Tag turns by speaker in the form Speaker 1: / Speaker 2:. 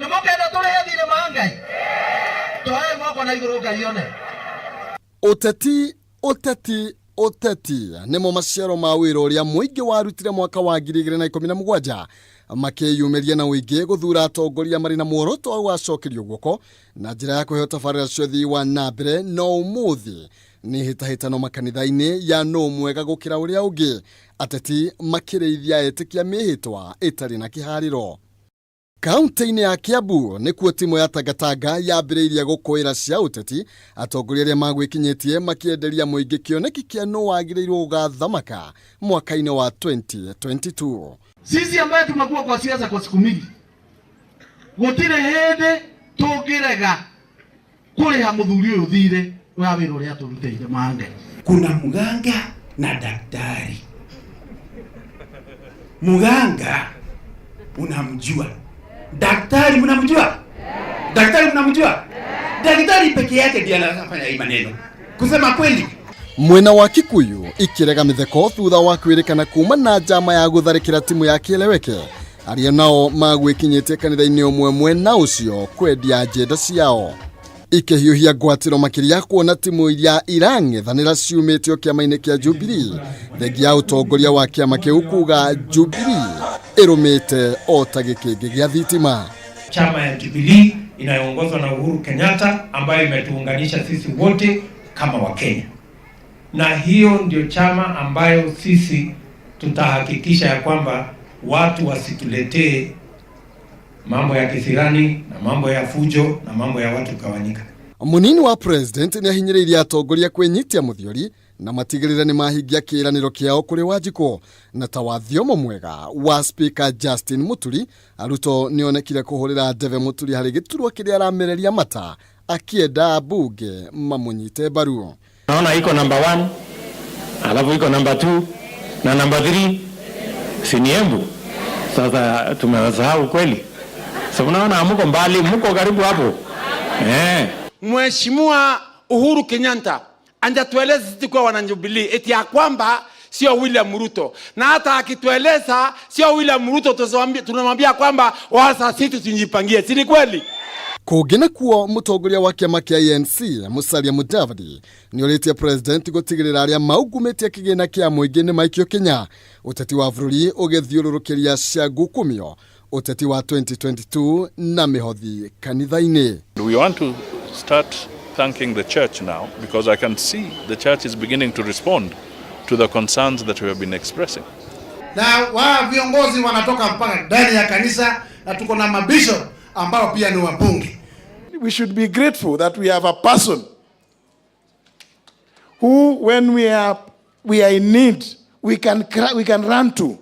Speaker 1: Nĩ mũkenda tũrĩhe thirĩ ma Ngai? Tũhae moko na igũrũ Ngai one.
Speaker 2: Ũteti, ũteti, ũteti nĩmo maciaro ma wĩra ũrĩa mũingĩ warutire mwaka wa 2017, makĩyumĩria na ũingĩ gũthura atongoria marĩ na muoroto wa gũgacokerio guoko na njĩra ya kũheo tabarĩra cia ũthii wa na mbere. No ũmũthĩ nĩ hĩtahĩtano makanitha-inĩ ya nũ mwega gũkĩra ũrĩa ũngĩ, ateti makĩrĩithia etĩkia mĩhĩtwa ĩtarĩ na kĩharĩro. Kaunti-inĩ ya Kiambu nĩkuo timu ya Tangatanga yambĩrĩirie gũkũĩra cia ũteti, atongoria arĩa magwĩkinyĩtie makĩenderia mũingĩ kĩoneki kĩa nũ wagĩrĩirwo gũgathamaka mwaka-inĩ wa 2022.
Speaker 1: Sisi ambaye tumekuwa kwa siasa kwa siku mingi, gũtirĩ hĩndĩ tũngĩrega kũrĩha mũthuri ũyũ thirĩ wa wĩra ũrĩa atũrutĩire mange.
Speaker 3: Kuna mganga na daktari. Mganga unamjua, daktari mnamjua, daktari mnamjua, daktari peke yake ndiye anafanya hii maneno. Kusema kweli.
Speaker 2: Mwena wa Kikuyu ikĩrega mĩtheko thutha wa kwĩrĩkana kuma na njama ya gũtharĩkĩra timu ya Kieleweke, arĩa nao magwĩkinyĩtie kanitha-inĩ ũmwe mwena ũcio kwendia njenda ciao, ikĩhiũhia ngwatĩro makĩria kuona timu iria irang'ethanĩra ciumĩtio kĩama-inĩ kĩa Jubilee, thengia ya ũtongoria wa kĩama kĩu kuga Jubilee ĩrũmĩte o ta gĩkĩngĩ gĩa thitima.
Speaker 4: Chama ya Jubilee inayoongozwa na Uhuru Kenyatta ambayo imetuunganisha sisi wote kama Wakenya, na hiyo ndio chama ambayo sisi tutahakikisha ya kwamba watu wasituletee mambo ya kisirani na mambo ya fujo na mambo ya watu kugawanyika.
Speaker 2: Munini wa president nĩ ahinyĩrĩirie atongoria kwĩnyitia mũthiori na matigĩrĩre nĩ mahingia kĩĩranĩro kĩao kũrĩ Wanjikũ. Na ta wa thiomo mwega wa Speaker Justin Muturi, Ruto nĩonekire kũhũrĩra ndebe Muturi harĩ gĩturwa kĩrĩa aramereria mata akĩenda mbunge mamũnyite mbaru.
Speaker 5: Naona iko number 1, alafu iko number 2 na number 3, si ni Embu. Sasa tumewasahau kweli? So unaona muko mbali, muko karibu hapo.
Speaker 3: Mheshimiwa Uhuru Kenyatta anjatueleza sisi kwa wanajubilee eti ya kwamba sio William Ruto, na hata akitueleza sio William Ruto tunamwambia kwamba wasa sisi tujipangie, si ni kweli?
Speaker 2: Kũngĩ nakuo, mũtongoria wa kĩama kĩa ANC Musalia Mudavadi nĩ orĩtie president gũtigĩrĩra arĩa maungumĩtie kĩgĩna kĩa mũingĩ nĩ maikio Kenya, ũteti wa bũrũri ũgĩthiũrũrũkĩria cia ngukumio, ũteti wa 2022 na mĩhothi kanitha-inĩ.
Speaker 6: We want to start thanking the church now because I can see the church is beginning to respond to the concerns that we have been expressing.
Speaker 7: Na wa viongozi wanatoka mpaka ndani ya kanisa na tuko na mabishop ambao pia ni wabunge.
Speaker 8: We should be grateful that we have a person who, when we are in need, we can run to.